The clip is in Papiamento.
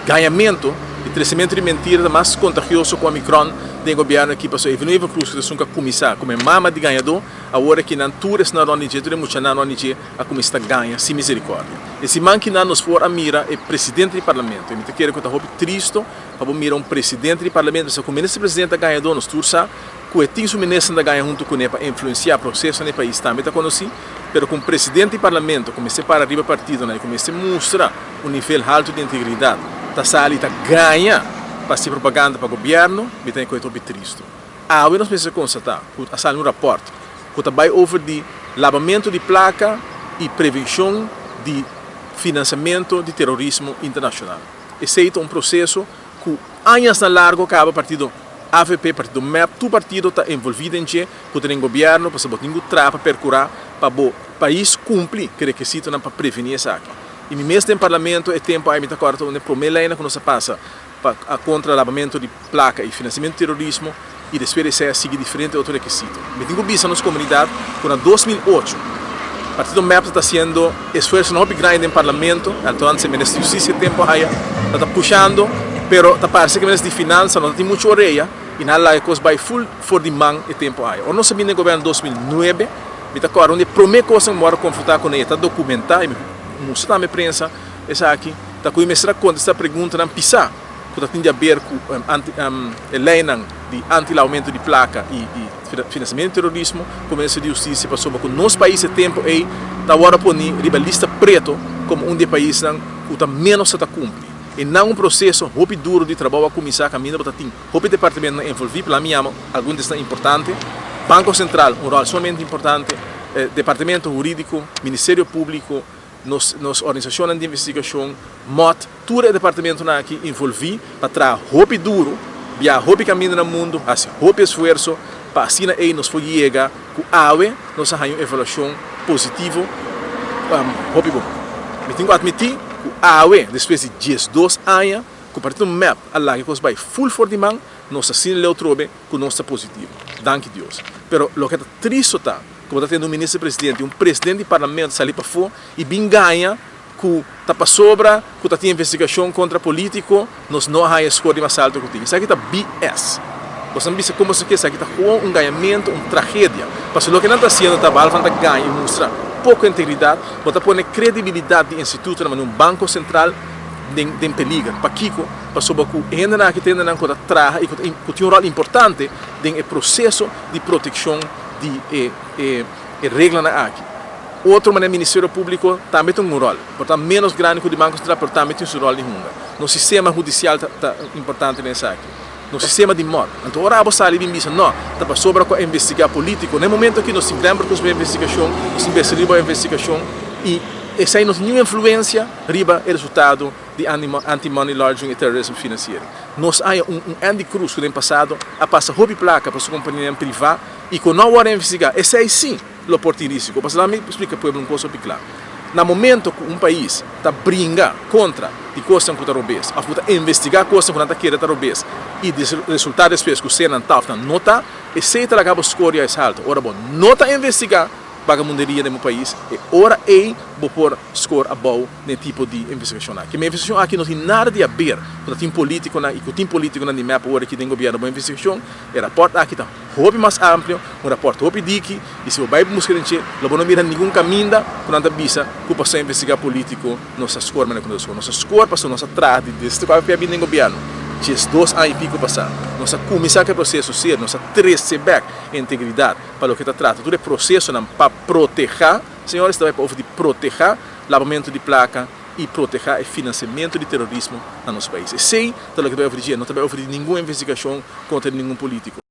gañamento y trecemento di mentira ta mas contagioso cu Omicron den e gobierno aki pasobra Evelyn Wever Croes cu ta esun cu a cuminsa como e mama di gañador awor aki nan tur esnan rond di dje tur e muchanan rond di dje a cuminsa ta gaña sin misericordia. E siman kinan nos por a mira e presidente di parlamento y mi ta kere cu ta hopi tristo pa bo mira un presidente di parlamento pasobra cu minister presidente ta gañador nos tur sa cu e tin su ministernan ta gaña hunto cune pa influencia proceso na e pais tambe ta conoci pero cu un presidente di parlamento cu mester para riba partidonan y cu mester mustra un nivel halto di integridad ta sali ta gaña pa haci propaganda pa gobierno, mi ta encuentro hopi tristo. Awe nos mester constata cu a sali un rapport cu ta bay over di labamento di placa y prevencion di financiamento di terorismo internacional. Esey ta un proceso cu añasnan largo caba partido avp, partido mep, tur partido ta envolvi den dje cu ta den gobierno pasobra bo tin cu traha pa percura pa bo pais cumpli cu e requisitonan pa preveni esaki. Y mi mes den parlamento e tempo ay mi ta corda ta un den prome leynan cu nos a pasa pa contra labamento di placa y financiamento di terorismo y despues di esey a sigui diferente otro requisito. Mi tin cu bisa nos comunidad cu na 2008 partido mep ta haciendo esfuerzonan hopi grandi den parlamento, altoantes e minister di Justicia e tempo aya ta ta pushando pero ta parece cu e minister di Finanza no ta tin mucho orea y nan a laga e cos bay full for di man e tempo aya. Ora nos a bini den gobierno 2009 mi ta corda un di e prome cosnan cu mi worde confronta cune ta documenta y mi Mustra tambe prensa esaki ta ku e mester a kontestá preguntanan pisá ku ta tin di aber ku e leinan di anti-lavamento di plaka i finansiamentu di terorismo ku Minister di Hustisia pasobra ku nos pais e tempu ei ta wòrdu poni riba lista preto komo un di e paisnan ku ta ménos ta kumpli. E nan un proseso hopi duru di trabou a kuminsá kaminda bo ta tin hopi departamentonan envolví, pero mi yama algun di esnan importante, Banko Sentral un ròl sumamente importante, Departamento Hurídiko, Ministerio Públiko, nos nos organisashonnan di investigashon, mòt, tur e departamentonan aki envolví pa traha hopi duru, biaha hopi kaminda na mundu, hasi hopi esfuerso pa asina ei nos por yega ku awe nos a haña un evaluashon positivo hopi bon. Mi tin ku atmití ku awe, despues di diesdos aña ku Partido mep a laga e kos bai ful for di man, nos ta asina leu trobe ku nos ta positivo. Danki Dios. Pero loke ta tristo ta ku bo ta tende un minister presidente i un presidente di parlamento sali pafó i bin gaña ku ta pasobra ku ta tin investigashon kontra politiko nos no a haña skor di mas alto ku tin. Esaki ta BS. Boso nan bisa kon boso ke esaki ta gewoon un gañamentu, un tragedia. Pasobra loke nan ta hasiendo ta behalve nan ta gaña i mustra poko integridat, bo ta pone kredibilidat di institutonan manera un banko sentral den den peliger. Pakiko? Pasobra ku e hendenan aki ta hendenan ku ta traha i ku tin un ròl importante den e proseso di protekshon di e e e reglanan aki. Otro manera Ministerio Públiko tambe tin un ròl, por ta ménos grandi ku di Banko Sentral pero tambe tin su ròl di hunga. Nos sistema hudisial ta ta importante den esaki. Nos sistema di mòrt. Anto ora abo sali bin bisa no, ta pasobra ku a investigá polítiko. Na e momento aki nos tin Glenbert Croes bo investigashon, nos tin Becerril bo investigashon i esei no tin niun influensia riba e resultado di anti-money laundering i terrorism financiering. Nos haña un un Andy Cruz ku den pasado a pasa hopi plaka pa su kompanianan privá i ku no a wòrdu investigá. Esei sí lo por tin risiko. Pasobra mi splika pueblo un kos hopi kla. Na momento ku un pais ta bringa kontra di kosnan ku ta robes òf ku ta investigá kosnan ku nan ta kere ta robes i resultá despues ku sea nan ta òf nan no ta, esei ta laga bo skoria es haltu. Ora bo no ta investigá bagamunderia den bo pais, e ora ei bo por skor abou den e tipo di investigashon aki. Mi investigashon aki no tin nada di aber ku ta tin politikonan i ku tin politikonan di mep awor aki den gobièrnu. Bo investigashon, e rapòrt aki ta hopi mas amplio, un rapòrt hopi diki i si bo bai buska den dje lo bo no mira ningun kaminda ku nan ta bisa ku pasobra investigá politiko nos a skor manera ku nos a skor. Nos a skor pasobra nos a traha di desde ku avp a bini den gobièrnu diesdos aña i piko pasá. Nos a kuminsá ku e proseso serio, nos a trese bèk e integridat pa loke ta trata tur e prosesonan pa protehá. Señores ta bai pa over di proteha labamentu di plaka i proteha e finansiamentu di terorismo na nos pais. Esei ta loke ta bai over di dje, no ta bai over di ningun investigashon kontra di ningun politiko.